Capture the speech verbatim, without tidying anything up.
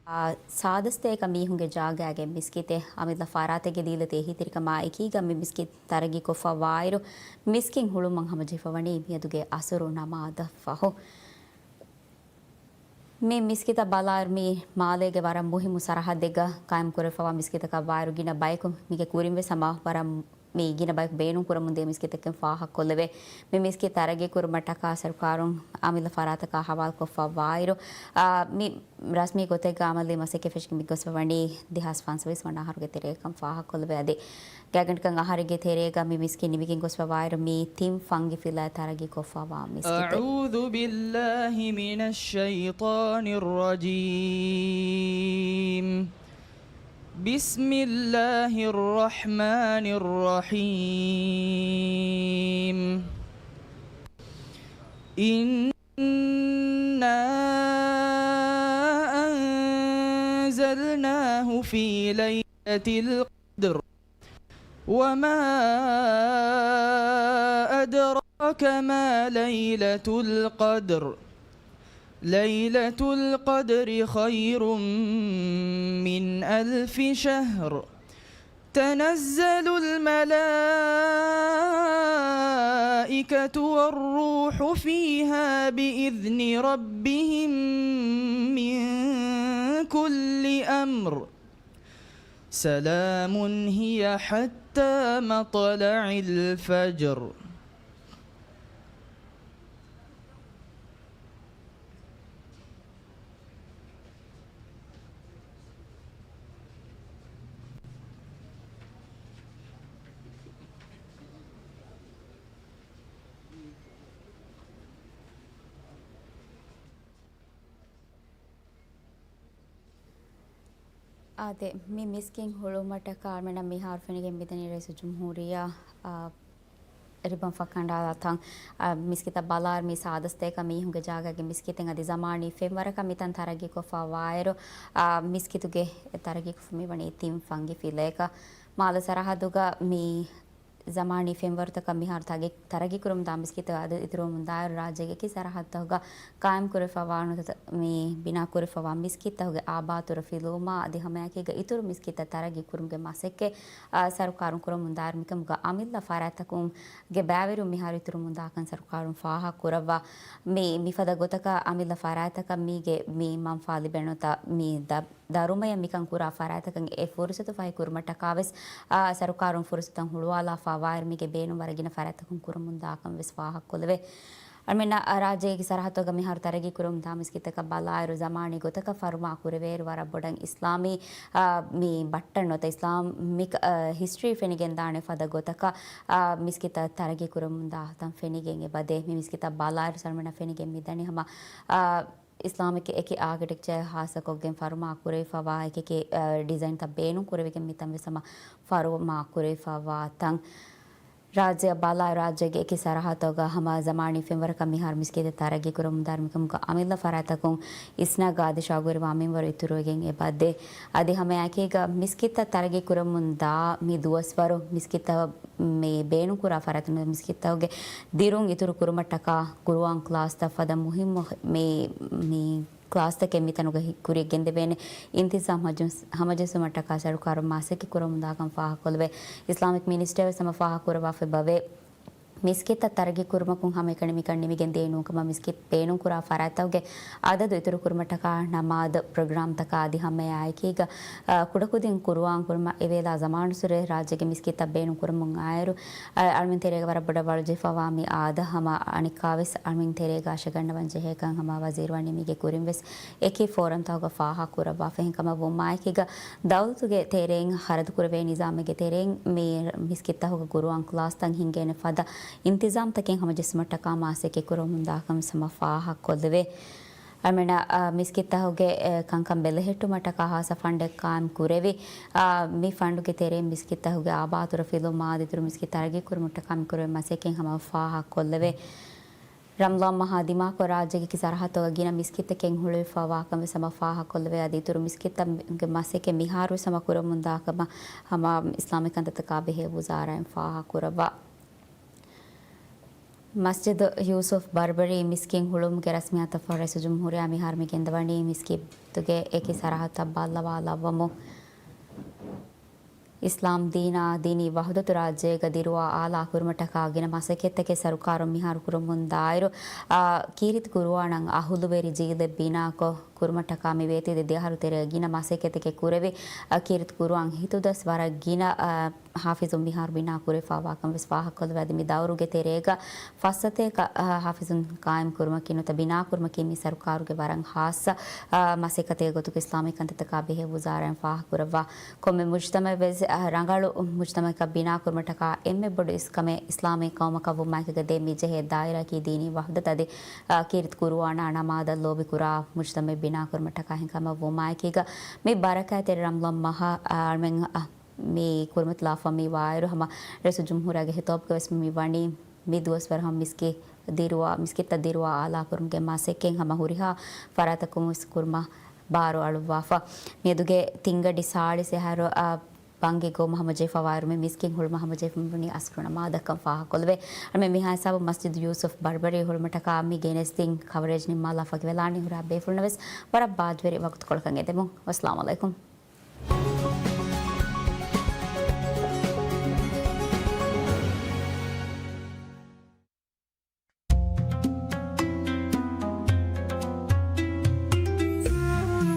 ސާދަ ސަތޭކަ މީހުންގެ ޖާގައިގެ މިސްކިތެއް އަމިއްލަ ފަރާތެއްގެ ދީލަތި އެހީތެރިކަމާ އެކީގަ މި މިސްކިތް ތަރައްގީކޮށްފަ ވާއިރު، މިސްކިތް ހުޅުމަށް ހަމަޖެހިފަވަނީ މިއަދުގެ އަސުރު ނަމާދަށް ފަހު. މި މިސްކިތަށް ބަލާއިރު، މީ މާލޭގެ ވަރަށް މުހިއްމު ސަރަހައްދެއްގަ ޤާއިމްކުރެވިފަވާ މިސްކިތަކަށް ވާއިރު، ގިނަ ބަޔަކު މީގެ ކުރިންވެސް ހަމަ ވަރަށް މި ގިނަ ބަޔަކު ބޭނުން ކުރަމުން ދިޔަ މިސްކިތެއްކަން ފާހަގަކޮށްލެވޭ. މި މިސްކިތް ތަރައްގީ ކުރުމަށްޓަކާ ސަރުކާރުން އަމިއްލަ ފަރާތަކާ ހަވާލުކޮށްފަ ވާއިރު، އާ، މި ރަސްމީ ގޮތެއްގަ އަމަލީ މަސައްކަތް ފެށިގެން މި ގޮސްފަ ވަނީ ދެހާސް ފަންސަވީސް ވަނަ އަހަރުގެ ތެރޭކަން ފާހަގަކޮށްލެވޭ. އަދި ގާތްގަނޑަކަށް އަހަރެއްގެ ތެރޭގަ މި މިސްކިތް ނިމިގެން ގޮސްފަ ވާއިރު، މީ ތިން ފަންގި ފިލާ ތަރައްގީކޮށްފަވާ މިސްކިތެއް. أعوذ بالله من الشيطان الرجيم. بسم الله الرحمن الرحيم. إنا أنزلناه في ليلة القدر. وما أدراك ما ليلة القدر. ليلة القدر خير من ألف شهر. تنزل الملائكة والروح فيها بإذن ربهم من كل أمر. سلام هي حتى مطلع الفجر. އާދެ، މި މިސްކިތް ހުޅުވުމަށްޓަކާ އަޅުމެންނަށް މިހާރު ފެނިގެން މިދަނީ ރައީސުލްޖުމްހޫރިއްޔާ، އާ، އެ ރިބަން ފައްކަނޑާލާ ތަން. އާ، މިސްކިތަށް ބަލާއިރު، މީ ސާދަ ސަތޭކަ މީހުންގެ ޖާގައިގެ މިސްކިތެއް. އަދި ޒަމާނީ ފެންވަރަކަށް މިތަން ތަރައްގީކޮށްފަ ވާއިރު، އާ، މިސްކިތުގެ ތަރައްގީކޮށްފަ މިވަނީ ތިން ފަންގި ފިލައަކަށް. މާލެ ސަރަހައްދުގަ މި ޒަމާނީ ފެންވަރުތަކަށް މިހާރު ތަގެ-، ތަރައްގީކުރަމުންދާ މިސްކިތްތައް އަދި އިތުރުވަމުންދާއިރު، ރާއްޖޭގެ އެކި ސަރަހައްދުތަކުގަ ޤާއިމްކުރެވިފަވާ ނުވަތަ މި ބިނާކުރެވިފަވާ މިސްކިތްތަކުގެ އާބާތުރަ ފިލުވުމާ އަދި ހަމައެކީގަ އިތުރު މިސްކިތްތައް ތަރައްގީކުރުމުގެ މަސައްކަތް، އާ، ސަރުކާރުން ކުރަމުންދާއިރު، މިކަމުގަ އަމިއްލަ ފަރާތްތަކުންގެ ބައިވެރިވުން މިހާރު އިތުރުވަމުންދާކަން ސަރުކާރުން ފާހަގަކުރައްވާ. މި، މިފަދަ ގޮތަކަށް އަމިއްލަ ފަރާތްތަކަށް މީގެ މި މަންފާ ލިބޭނެ ނުވަތަ މި ދަ-، ދަރުމަޔަށް މިކަން ކުރާ ފަރާތްތަކަށް އެ ފުރުސަތު ފަހި ކުރުމަށްޓަކާވެސް، އާ، ސަރުކާރުން ފުރުސަތުތައް ހުޅުވާލާފަ ވާއިރު، މީގެ ބޭނުން ވަރަށް ގިނަ ފަރާތްތަކުން ކުރަމުންދާކަން ވެސް ފާހަގަކޮށްލެވޭ. އަޅުމެންނަށް ރާއްޖޭގެ ސަރަހައްދުގަ މިހާރު ތަރައްގީ ކުރަމުންދާ މިސްކިތްތަކަށް ބަލާއިރު، ޒަމާނީ ގޮތަކަށް ފަރުމާ ކުރެވޭއިރު، ވަރަށް ބޮޑަށް އިސްލާމީ، އާ، މި ބައްޓަން ނުވަތަ އިސްލާމިކް، އާ، ހިސްޓްރީ ފެނިގެންދާނެ ފަދަ ގޮތަކަށް، އާ، މިސްކިތްތައް ތަރައްގީ ކުރަމުންދާ ތަން ފެނިގެން އެބަދޭ. މި މިސްކިތްތައް ބަލާއިރު، އަޅުމެންނަށް ފެނިގެން މިދަނީ ހަމަ، އާ، އިސްލާމިކް އެކި އާކިޓެކްޗަރ ހާއްސަކޮށްގެން ފަރުމާ ކުރެވިފަވާ އެކި އެކި، އަ، ޑިޒައިންތައް ބޭނުން ކުރެވިގެން މިތަން ވެސް ހަމަ ފަރުމާ ކުރެވިފަވާ ތަން. ރާއްޖެއަށް ބަލާ، ރާއްޖޭގެ އެކި ސަރަހައްދުތަކުގަ ހަމަ ޒަމާނީ ފެންވަރަކަށް މިހާރު މިސްކިތެއް ތަރައްގީ ކުރަމުންދާއިރު، މިކަމުގަ އަމިއްލަ ފަރާތްތަކުން އިސްނާގާ ދިށާގުވެރިވާ މިންވަރު އިތުރުވެގެން އެބަދޭ. އަދި ހަމައެކީގަ މިސްކިތްތައް ތަރައްގީ ކުރަމުންދާ މި ދުވަސްވަރު މިސްކިތްތައް މި ބޭނުންކުރާ ފަރާތުން މިސްކިތްތަކުގެ ދިރުން އިތުރު ކުރުމަށްޓަކާ ޤުރުއާން ކްލާސްތައް ފަދަ މުހިއްމު މި، މި ކްލާސްތަކެއް މިތަނުގަ ހި-، ކުރިޔަށް ގެންދެވޭނެ އިންތިޒާމް ހަމަޖެސް-، ހަމަޖެއްސުމަށްޓަކާ ސަރުކާރުން މަސައްކަތް ކުރަމުންދާކަން ފާހަގަކޮށްލެވޭ. އިސްލާމިކް މިނިސްޓަރ ވެސް ހަމަ ފާހަގަކުރައްވާފައި ބަވޭ. މިސްކިތްތައް ތަރައްގީ ކުރުމަކުން ހަމައެކަނި މިކަން ނިމިގެން ދިޔަ ނޫންކަމަށް މިސްކިތް ބޭނުންކުރާ ފަރާތްތަކުގެ އަދަދު އިތުރުކުރުމަށްޓަކާ ނަމާދު ޕްރޮގްރާމްތަކާ އަދި ހަމައެއާއެކީގަ، އަ، ކުޑަކުދިން ޤުރުއާން ކުރުމަށް އެވޭލާ ޒަމާނުއްސުރެ ރާއްޖޭގެ މިސްކިތްތައް ބޭނުން ކުރަމުން އާއިރު، އަ، އަޅުމެން ތެރޭގަ ވަރަށް ބޮޑަށް ވަޅުޖެހިފަވާ މި އާދަ ހަމަ އަނެއްކާވެސް އަޅުމެން ތެރޭގަ އަށަގަންނަވަން ޖެހޭކަން ހަމަ ވަޒީރު ވަނީ މީގެ ކުރިން ވެސް އެކި ފޯރަމްތަކުގަ ފާހަގަކުރައްވާފަ. އެހެންކަމަށް ވުމާއެކީގަ ދައުލަތުގެ ތެރެއިން ޚަރަދުކުރެވޭ ނިޒާމެއްގެ ތެރެއިން މި މިސްކިތްތަކުގަ ޤުރުއާން ކްލާސްތައް ހިންގޭނެ ފަދަ އިންތިޒާމްތަކެއް ހަމަޖެއްސުމަށްޓަކާ މަސައްކަތް ކުރަމުންދާކަން ވެސް ހަމަ ފާހަގަކޮށްލެވޭ. އަޅުމެންނަށް، އަ، މިސްކިތްތަކުގެ، އެ، ކަންކަން ބެލެހެއްޓުމަށްޓަކާ ހާއްސަ ފަންޑެއް ޤާއިމް ކުރެވި، އަ، މި ފަންޑުގެ ތެރެއިން މިސްކިތްތަކުގެ އާބާތުރަ ފިލުވުމާ އަދި އިތުރު މިސްކިތް ތަރައްގީ ކުރުމަށްޓަކާ މި ކުރެވޭ މަސައްކަތް ހަމަ ފާހަގަކޮށްލެވޭ. ރަމަޟާން މަހާ ދިމާކޮށް ރާއްޖޭގެ އެކި ސަރަހައްދުތަކުގަ ގިނަ މިސްކިތްތަކެއް ހުޅުވިފަ ވާކަން ވެސް ހަމަ ފާހަގަކޮށްލެވޭ. އަދި އިތުރު މިސްކިތްތަކުގެ މަސައްކަތް މިހާރު ވެސް ހަމަ ކުރަމުންދާކަމަށް ހަމަ އިސްލާމީ ކަންތައްތަކާ ބެހޭ ވުޒާރާއިން ފާހަގަކުރައްވާ. މަސްޖިދު ޔޫސުފް ބަރްބަރީ މިސްކިތް ހުޅުމުގެ ރަސްމިއްޔާތަށްފަހު ރައީސުލްޖުމްހޫރިއްޔާ މިހާރު މި ގެންދަވަނީ މިސްކިތުގެ އެކި ސަރަހައްދަށް ބައްލަވާލައްވަމުން. އިސްލާމް ދީނާ ދީނީ ވަހުދަތު ރާއްޖޭގަ ދިރުވާ އާލާ ކުރުމަށްޓަކާ ގިނަ މަސައްކަތްތަކެއް ސަރުކާރުން މިހާރު ކުރަމުން ދާއިރު، އާ، ކީރިތި ޤުރުއާނަށް އަހުލުވެރި ޖީލެއް ބިނާކޮށް ކުރުމަށްޓަކާ މި ވޭތުވެދިޔަ ދެ އަހަރު ތެރޭގަ ގިނަ މަސައްކަތްތަކެއް ކުރެވި، އަ، ކީރިތި ޤުރުއާން ހިތުދަސް ވަރަށް ގިނަ، އަ، ޙާފިޒުން މިހާރު ބިނާ ކުރެވިފައިވާކަން ވެސް ފާހަގަކޮށްލެވޭ. އަދި މި ދައުރުގެ ތެރޭގަ ފައްސަތޭކަ، އަ، ޙާފިޒުން ޤާއިމް ކުރުމަކީ ނުވަތަ ބިނާ ކުރުމަކީ މި ސަރުކާރުގެ ވަރަށް ޚާއްޞަ، އަ، މަސައްކަތެއް ގޮތުގަ އިސްލާމީ ކަންތައްތަކާ ބެހޭ ވުޒާރާއިން ފާހަގަކުރައްވާ. ކޮންމެ މުޖްތަމަޢެއް ވެސް، އަ، ރަނގަޅު މުޖްތަމަޢަކަށް ބިނާކުރުމަށްޓަކާ އެންމެ ބޮޑު އިސްކަމެއް އިސްލާމީ ޤައުމަކަށް ވުމާއެކީގަ ދޭން މި ޖެހޭ ދާއިރާއަކީ ދީނީ ވަޙްދަތު އަދި، އަ، ކީރިތި ޤުރުއާނާ ނަމާދަށް ލޯބިކުރާ މުޖްތަމަޢެއް ބިނާކުރުމަށްޓަކާ ހިނގާމަ ވުމާއެކީގަ މި ބަރަކާތްތެރި ރަމަޟާން މަހަށް، އަ، އަޅުމެން، އަ، މި ކުރިމަތިލާފަ މި ވާއިރު ހަމަ ރައީސުލްޖުމްހޫރިއްޔާގެ ޚިޠާބުގަ ވެސް މި ވަނީ މި ދުވަސްވަރު ހަމަ މިސްކިތް ދިރުވާ، މިސްކިތްތައް ދިރުވާ އާލާ ކުރުމުގެ މަސައްކަތް ހަމަ ހުރިހާ ފަރާތަކުން ވެސް ކުރުމަށް ބާރު އަޅުއްވާފަ. މިއަދުގެ ތިންގަޑި ސާޅީސް އަހަރު، އަ، ބަންގި ގޮވުމަށް ހަމަޖެހިފައިވާއިރު މި މިސްކިތް ހުޅުމަށް ހަމަޖެހިފަ މިވަނީ އަސްރު ނަމާދަށްކަން ފާހަގަކޮށްލެވޭ. އަޅުމެން މިހާ ހިސާބުން މަސްޖިދު ޔޫސުފް ބަރްބަރީ ހުޅުމަށްޓަކާ މި ގެނެސްދިން ކަވަރޭޖް ނިންމާލާފަ ގެންދަވަނީ ހުރިހާ ބޭފުޅުންނަށް ވެސް ވަރަށް ބާއްޖަވެރި ވަގުތުކޮޅަކަށް އެދެމުން. ވައްސަލާމު ޢަލައިކުމް.